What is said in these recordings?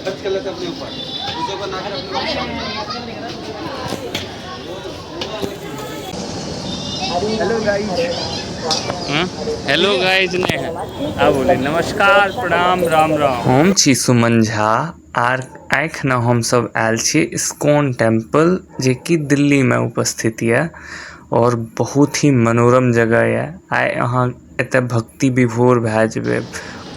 Touch कर लेते अपने ऊपर। Hello guys. हेलो गाइज ने आ बोले नमस्कार, प्रणाम, राम राम। हम छी सुमन झा आर एखन हमसब आयल छी इस्कॉन टेम्पल जेकि दिल्ली में उपस्थित यऽ और बहुत ही मनोरम जगह यऽ। आइ अहाँ एतऽ भक्ति विभोर भए जेबै,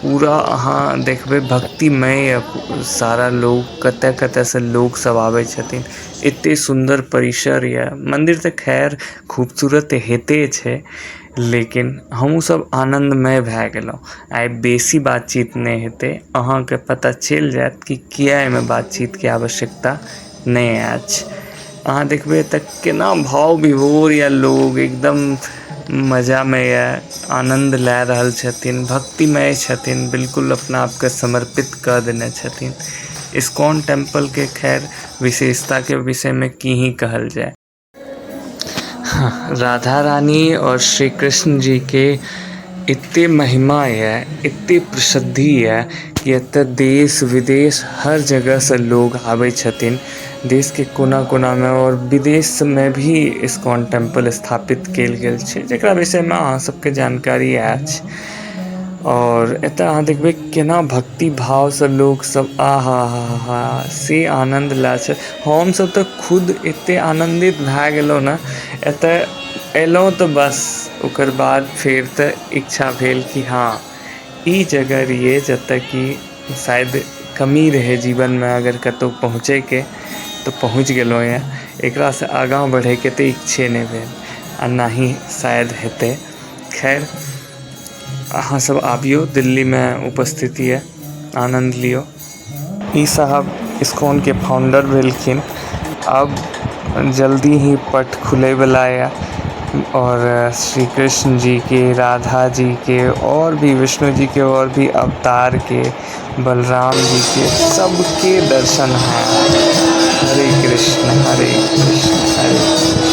पूरा अहाँ देखबै भक्तिमय यऽ। सारा लोग कतऽ कतऽ से लोग सब आबै छथिन। एते सुन्दर परिसर यऽ। मंदिर तऽ खैर खूबसूरत हेते छै, लेकिन हमहूँ सब आनंदमय भए गेलहुँ। आइ बेसी बातचीत नहि हेतै, अहाँके पता चलि जायत कि किया एहिमे बातचीतके आवश्यकता नहि अछि। अहाँ देखबै एतऽ केना भाव विभोर यऽ, लोग एकदम मजामे यऽ, आनन्द लए रहल छथिन, भक्तिमय छथिन, बिल्कुल अपना आपके समर्पित कऽ देने छथिन। इस्कॉन टेम्पलके खैर विशेषताके विषयमे की ही कहल जाय। राधा रानी और श्री कृष्ण जी के एते महिमा यऽ, एते प्रसिद्धि यऽ कि एतऽ देश विदेश हर जगहसँ लोग आबै छथिन। देशके कोना कोनामे और विदेशमे भी इस्कॉन टेम्पल स्थापित कयल गेल छै, जकरा विषयमे अहाँ सबके जानकारी अछि। और एतऽ अहाँ देखबै केना भक्ति भावसँ लोग सब आहा हा हा से आनन्द लए छै। हमसब तऽ खुद एते आनन्दित भए गेलहुँ ने, एतऽ एलहुँ तऽ बस ओकर बाद फेर तऽ इच्छा भेल कि हाँ ई जगह रहियै जतऽ कि शायद कमी रहै जीवनमे अगर कतहु पहुँचैके तऽ पहुँच गेलहुँ यऽ। एकरासँ आगाँ बढ़ैके तऽ इच्छे नहि भेल आ ना ही शायद हेतै। खैर अहाँ सब आबियौ, दिल्लीमे उपस्थित यऽ, आनन्द लियौ। ई साहब इस्कॉनके फाउंडर भेलखिन। अब जल्दी ही पट खुलैवला यऽ और श्री कृष्ण जी के, राधा जी के और भी विष्णु जी के और भी अवतार के, बलराम जी के सबके दर्शन है। हरे कृष्ण हरे कृष्ण हरे कृष्ण।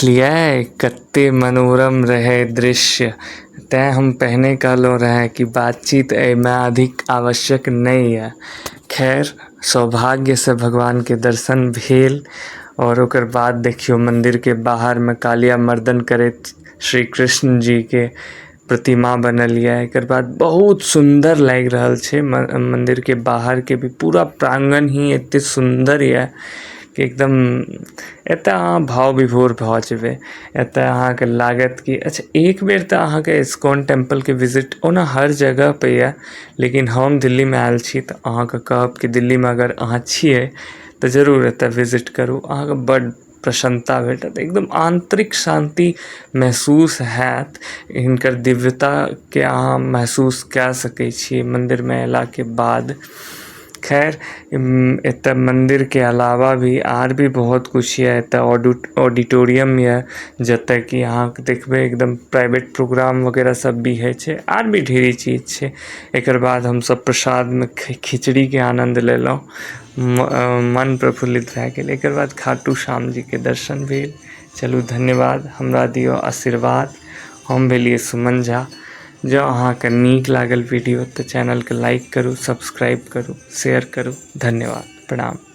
देखलियै कते मनोरम रहै दृश्य। तेँ हम पहिने कहलहुँ रहै कि बातचीत एहिमे अधिक आवश्यक नहि यऽ। खैर, सौभाग्यसँ भगवानके दर्शन भेल आओर ओकर बाद देखियौ मन्दिरके बाहरमे कालिया मर्दन करैत श्री कृष्ण जीके प्रतिमा बनल यऽ। एकर बाद बहुत सुन्दर लागि रहल छै मन्दिरके बाहरके भी पूरा प्राङ्गण ही एते सुन्दर यऽ कि एकदम एतऽ अहाँ भाव विभोर भऽ जेबै। एतऽ अहाँके लागत कि अच्छा एक बेर तऽ अहाँके इस्कॉन टेम्पलके विजिट ओना हर जगह पे यऽ, लेकिन हम दिल्लीमे आयल छी तऽ अहाँके कहब कि दिल्लीमे अगर अहाँ छियै तऽ जरूर एतऽ विजिट करू। अहाँके बड प्रसन्नता भेटत, एकदम आन्तरिक शान्ति महसूस हैत। हिनकर दिव्यताके अहाँ महसूस कए सकै छियै मन्दिरमे अयलाके बाद। खैर, एतऽ मन्दिरके अलावा भी आर भी बहुत कुछ यऽ। एतऽ ऑडिटोरियम यऽ, जतऽ कि अहाँ देखबै एकदम प्राइवेट प्रोग्राम वगैरह सब भी होइ छै, आर भी ढेरी चीज छै। एकर बाद हमसब प्रसादमे खिचड़ीके आनन्द लेलहुँ, मन प्रफुल्लित भए गेल। एकर बाद खाटू श्याम जीके दर्शन भेल। चलू धन्यवाद, हमरा दिअ आशीर्वाद। हम भेलियै सुमन झा। जँ अहाँके नीक लागल वीडियो तऽ चैनलके लाइक करू, सब्सक्राइब करू, शेयर करू। धन्यवाद, प्रणाम।